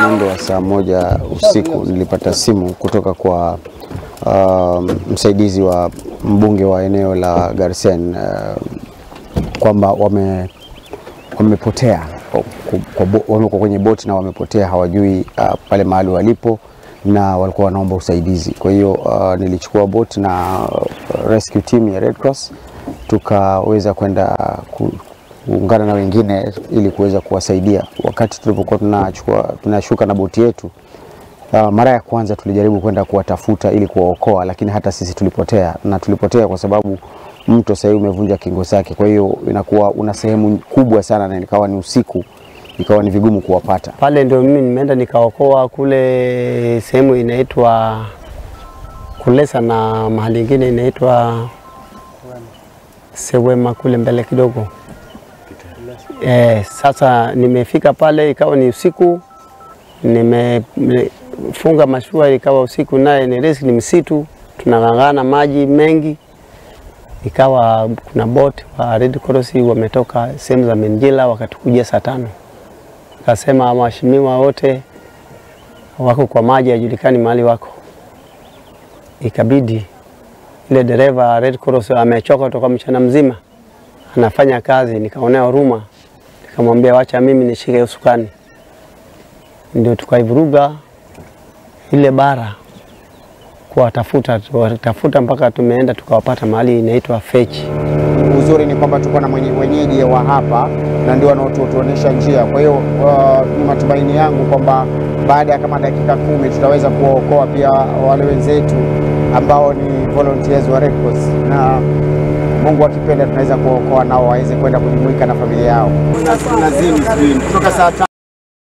Mwendo wa saa 1 usiku nilipata simu kutoka kwa msaidizi wa mbunge wa eneo la Garsen kwamba wamepotea, wamekuwa kwenye boti na wamepotea, hawajui pale mahali walipo na walikuwa wanaomba usaidizi. Kwa hiyo nilichukua boti na rescue team ya Red Cross, tukaweza kwenda kuungana na wengine ili kuweza kuwasaidia. Wakati tulipokuwa tunashuka na boti yetu, mara ya kwanza tulijaribu kwenda kuwatafuta ili kuwaokoa, lakini hata sisi tulipotea, na tulipotea kwa sababu mto sasa umevunja kingo zake. Kwa hiyo inakuwa una sehemu kubwa sana na ikawa ni usiku, ikawa ni vigumu kuwapata. Pale ndio mimi nimeenda nikaokoa kule sehemu inaitwa Kulesa na mahali nyingine inaitwa Sewema kule mbele kidogo. Sasa nimefika pale ikawa ni usiku, nimefunga mashua ikawa usiku, naye ni risk, ni msitu, tunang'ang'ana maji mengi. Ikawa kuna boat wa Red Cross wametoka sehemu za Menjila wakatukujia saa 5. Akasema waheshimiwa wote wako kwa maji, hajulikani mahali wako. Ikabidi ile dereva Red Cross amechoka kutoka mchana mzima anafanya kazi, nikaonea huruma, nikamwambia wacha mimi nishike usukani. Ndio tukaivuruga ile bara kuwatafuta, tafuta mpaka tumeenda tukawapata mahali inaitwa Fechi. Uzuri ni kwamba tuko na wenyeji wa hapa na ndio wanaotuonesha njia. Kwa hiyo ni matumaini yangu kwamba baada ya kama dakika 10 tutaweza kuwaokoa pia wale wenzetu ambao ni volunteers wa Red Cross, na Mungu akipenda tunaweza kuwaokoa nao waweze kwenda kujumuika na familia yao. Tunazini kutoka saa